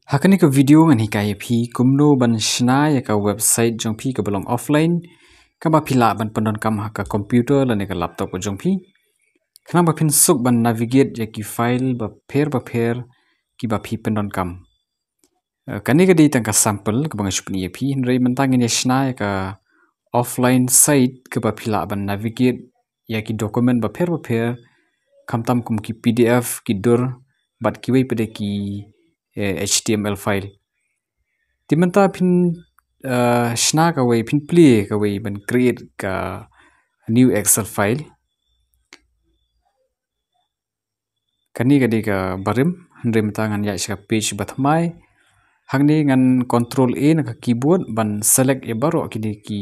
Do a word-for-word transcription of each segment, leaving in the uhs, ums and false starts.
Ha kane ka video ngan hikai ïa phi kumno ban shna ïa ka website jong phi kaba long offline, kaba phi lah ban pyndonkam ha ka computer lane ka laptop ka jong phi, khnang ba phin suk ban navigate ïa ki file bapher bapher kiba phi pyndonkam. Eh, kane ka dei tang ka sample kaba nga shu pyni ïa phi, hynrei mynta ngin ïa shna ïa ka offline site kaba phi lah ban navigate ïa ki document bapher bapher, khamtam kum ki P D F, ki dur, bad kiwei pat de ki, eh, H T M L file. Te mynta phin, eh, shna kawei, phin plie kawei ban create ka new Excel file. Kane ka dei kaba rim, hynrei mynta ngan ïaid sha ka page ba thymmai. Hangne ngan control A na ka keyboard ban select ïa baroh kine ki,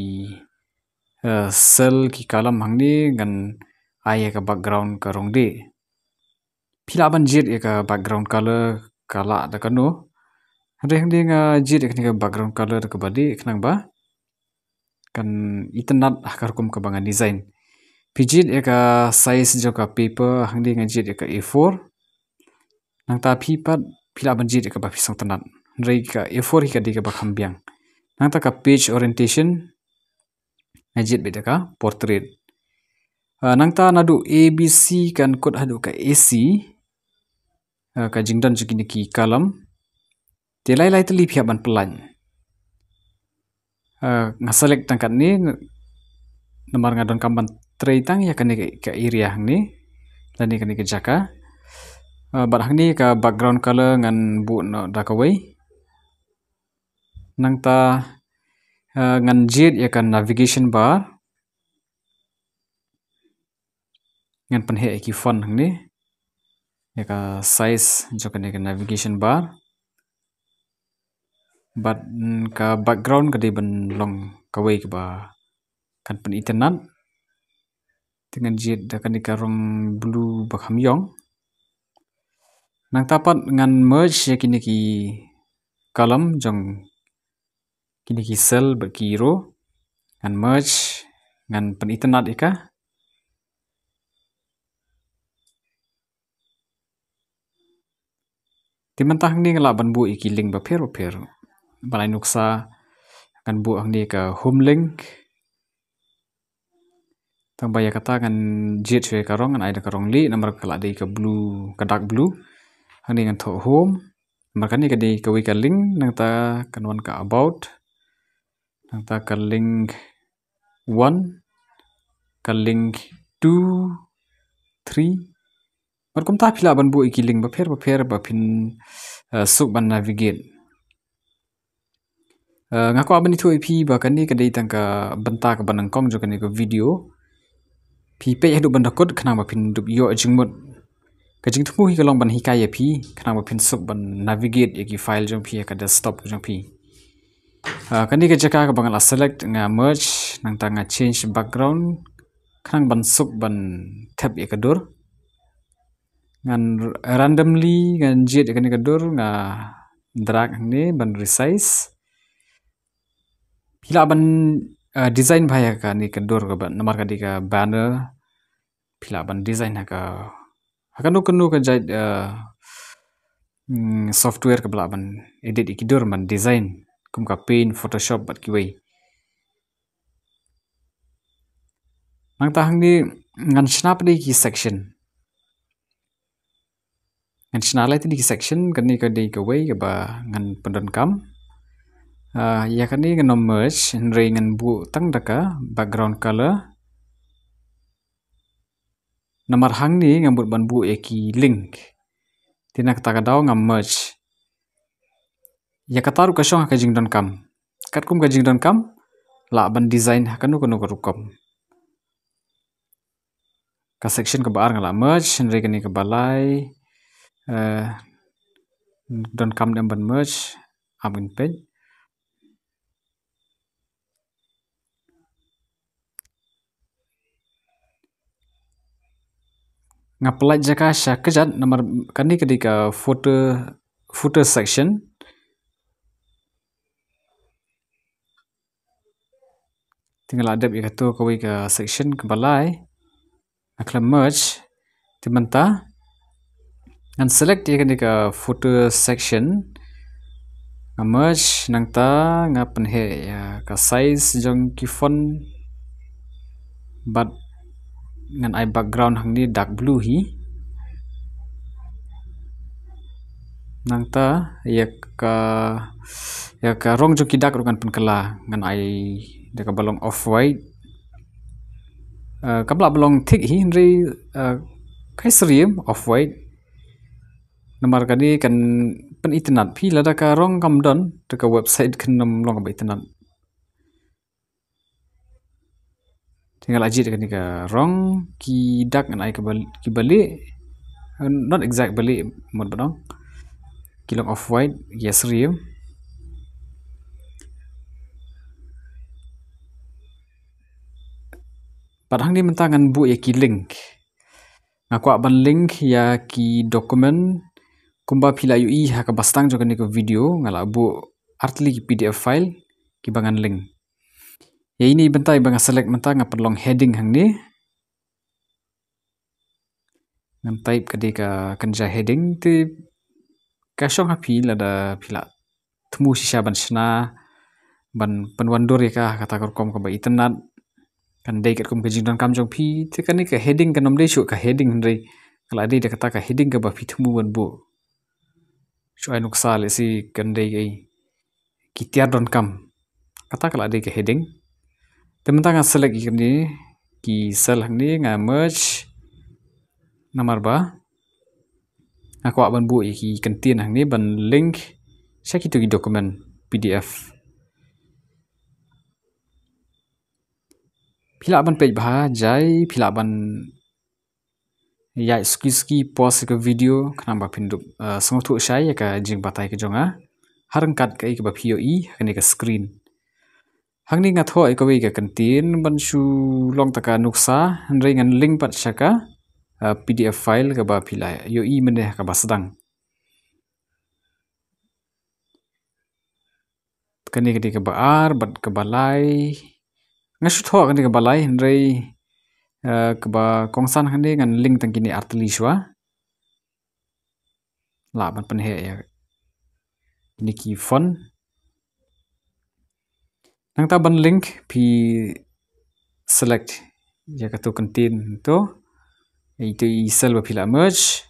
eh, cell, ki column hangne, ngan ai ïa ka background ka rong dih. Phi lah ban jied ïa ka background color ka lah da kano. Hynrei hangne nga jied ïa kane ka background color da kaba dih khnang ba kan itynnad ha ka rukom kaba nga design. Phi jied ïa ka size jong ka paper, hangne nga jied ïa ka A four. Nangta phi pat phi lah ban jied ïa kaba phi sngewtynnad. Hynrei ka A four hi ka dei kaba kham biang. Nangta ka page orientation nga jied beit da ka portrait. Ah, nangta naduh A B C kan kut haduh ka A C, ah, ka jingdon jong kine ki column. Te lai lai tylli phi hap ban pynlait. Ah, nga select tang katne, namar nga donkam ban trei tang ïa kane ka, ka area hangne, lane kane ka jaka. Ah, bad hangne ka background color ngan buh noh da kawei. Nangta, ah, ngan jied ïa ka navigation bar. Ngan pynheh ïa ki font hangne, ïa ka size jong kane ka navigation bar. Bad, mm, ka background ka dei ban long kawei kaba kan pynitynnad. Te ngan jied da kane ka rong blue ba kham ïong. Nangta pat ngan merge ïa kine ki column jong kine ki cell bad ki row. Ngan merge, ngan pynitynnad ïa ka. Te mynta hangne nga lah ban buh ïa ki link bapher bapher. Ban ai nuksa ngan buh hangne ka home link. Tang ba ïa kata ngan jied shuwa ïa ka rong, ngan ai da ka rong lieh namar ka lah dei ka blue, ka dark blue. Hangne ngan thoh home. Namar kane ka dei kawei ka link, nangta kan wan ka about. Nangta ka link one, ka link two, three. Bad kumta phi lah ban buh ïa ki link bapher bapher ba phin, eh, suk ban navigate. Eh, nga kwah ban ïathuh ïa phi ba kane ka dei tang ka bynta kaba nyngkong jong kane ka video. Phi peit haduh ban da kut khnang ba phin dup ïoh jingmut. Ka jingthmu hi ka long ban hikai ïa phi khnang ba phin suk ban navigate ïa ki file jong phi ha ka desktop jong phi. Ah, kane ka jaka kaba nga la select, nga merge, nangta nga change background khnang ban suk ban thep ïa ka dur. Ngan randomly ngan jied ïa kane ka dur, nga drag hangne ban resize. Phi lah ban, eh, design bha ïa kane ka dur kaba, namar ka dei ka banner. Phi lah ban design ha ka, ha kano kano ka jait, eh, mm, software kaba lah ban edit ïa ki dur ban design, kum ka Paint, Photoshop bad kiwei. Nangta hangne ngan shna pat de ki section. Ngan shna lai tylli ki section, kane ka dei kawei kaba ngan pyndonkam. Ah, ïa kane ngan ym merge, hynrei ngan buh tang da ka background color. Namar hangne nga mut ban buh ïa ki link. Te na kata ka daw nga merge. Ïa kata ruh ka shong ha ka jingdonkam. Katkum ka jingdonkam, lah ban design ha kano kano ka rukom. Ka section kaba ar nga la merge, hynrei kane kaba lai, eh, donkam ne em ban merge, ap ngin peit. Nga pynlait jaka sha kjat namar kane ka dei ka footer, footer section. Te nga la dep ïa kato kawei ka section kaba lai. Nga khlem merge. Te mynta ngan select ïa kane ka footer section. Nga merge, nangta nga pynheh ïa ka size jong ki font. Bad ngan ai background hangne dark blue hi. Nangta ïa ka, ïa ka rong jong ki dak ruh ngan pynkylla, ngan ai da kaba long off white. Uh, kam lah ba long thick hi, hynrei uh, ka syriem off white. Namar kane kan pynitynnad phi lada ka rong kam don, te ka website kan ym long kaba itynnad. Te nga la jied kane ka rong, ki dak ngan ai kaba, kiba lieh. Uh, not exact ba lieh, mut ba dang. Ki long off white, ïa syriem. Bad hangne mynta ngan buh ïa ki link. Nga kwah ban link ïa ki document kumba phi la ïohi ha kaba sdang jong kane ka video, nga la buh artylli ki P D F file kiba ngan link. Ïa ine i bynta iba nga select mynta nga pynlong heading hangne. Ngan type ka dei ka kynja heading, te ka shong ha phi lada phi la thmu shisha ban shna, ban pynwandur ïa ka ha kata ka rukom kaba itynnad. Kan dei katkum ka jingdonkam jong phi, te kane ka heading kan ym dei shuh ka heading, hynrei ka la dei da kata ka heading kaba phi thmu ban buh. Shu ai nuksa lehse kan dei ki tiar donkam. Kata ka la dei ka heading. Te mynta nga select ïa kine ki cell hangne, nga merge. Namar ba nga kwah ban buh ïa ki kyntien hangne ban link sha kito ki document P D F. Phi lah ban peit bha jai, phi lah ban ïaid suki suki, pause ïa ka video khnang ba phin dup, uh, sngewthuh shai ïa ka jingbatai ka jong nga ha ryngkat kaei kaba phi ïohi ha kane ka screen. Hangne nga thoh ïa kawei ka kyntien ban shu long ta ka nuksa, hynrei ngan link pat sha ka, uh, P D F file kaba phi la ïohi mynne ha kaba sdang. Kane ka dei kaba ar bad kaba lai. Nga shu thoh kane kaba lai, hynrei, eh, kaba kongsan hangne ngan link tang kine artylli shuwa. Lah ban pynheh ïa kine ki font. Nangta ban link phi select ïa kato kyntien to. Ito i cell ba phi la merge.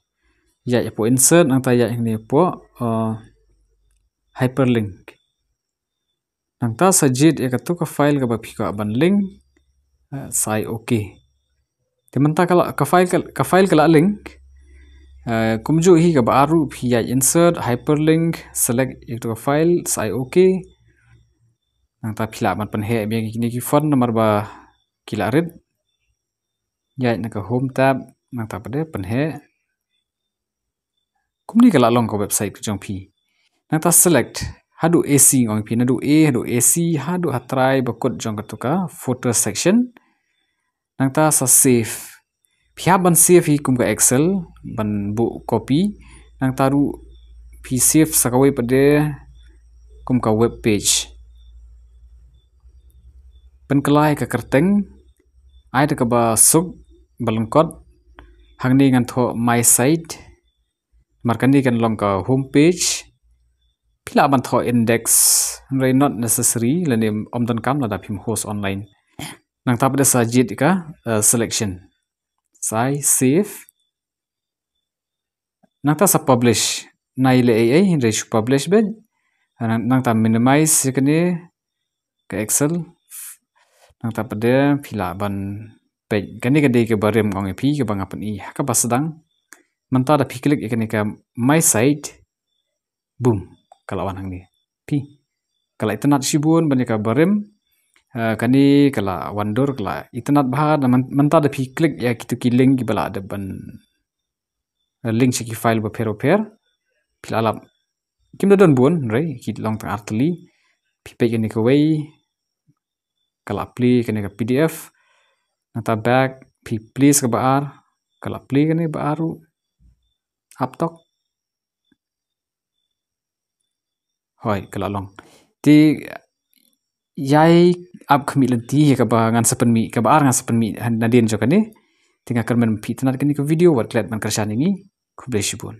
Ïaid hapoh insert, nangta ïaid hangne hapoh, uh, hyperlink. Nangta sa jied ïa kato ka file kaba phi kwah ban link, uh, sa ai okay. Te mynta ka la, ka file ka, ka file ka la link. Uh, kumjuh hi kaba ar ruh, phi ïaid insert, hyperlink, select ïa kato ka file, sa ai okay. Nangta phi lah ban pynheh biang ïa kine ki font namar ba ki la rit. Ïaid na ka home tab, nangta pat de pynheh. Kumne ka la long ka website ka jong phi. Nangta select haduh A C, ong phi, naduh A haduh A C haduh ha trai ba kut jong kato ka footer section. Nangta sa save. Phi hap ban save hi kum ka Excel ban buh copy. Nangta ruh phi save sa kawei pat de kum ka web page. Pynkylla ïa ka kyrteng, ai da kaba suk ba lyngkot. Hangne ngan thoh my site. Namar kane kan long ka home page. Phi lah ban thoh index, hynrei not necessary lane ym donkam lada phim host online. Nangta pat de sa jied ka, eh, selection. Sa ai save. Nangta sa publish. Nai leh ei ei, hynrei shu publish beit. Nang, nangta minimize ïa kane ka Excel. Nangta pat de phi lah ban peit. Kane ka dei kaba rim, ong ïa phi, kaba nga pyni ha kaba sdang. Mynta da phi click ïa kane ka my site. Boom, ka la wan hangne. Phi, ka la itynnad shibun ban ïa kaba rim. Eh, kane ka la wan dur, ka la itynnad bha. Nang myn-, mynta da phi click ïa kito ki link kiba la dep ban, eh, link sha ki file bapher bapher. Phi la lap. Kim da don bun, hynrei ki long tang artylli. Phi peit kane kawei, ka la plie kane ka P D F. Nangta back, phi plie sa kaba ar, ka la plie kane ba ar ruh. Ap tok. Hooid, ka la long. Te ïai ap khmih lynti ïa kaba ngan sa pynmih, kaba ar ngan sa pynmih nadien jong kane. Te nga kyrmen phi itynnad kane ka video, wat klet ban kyrshan ïa ngi. Khublei shibun.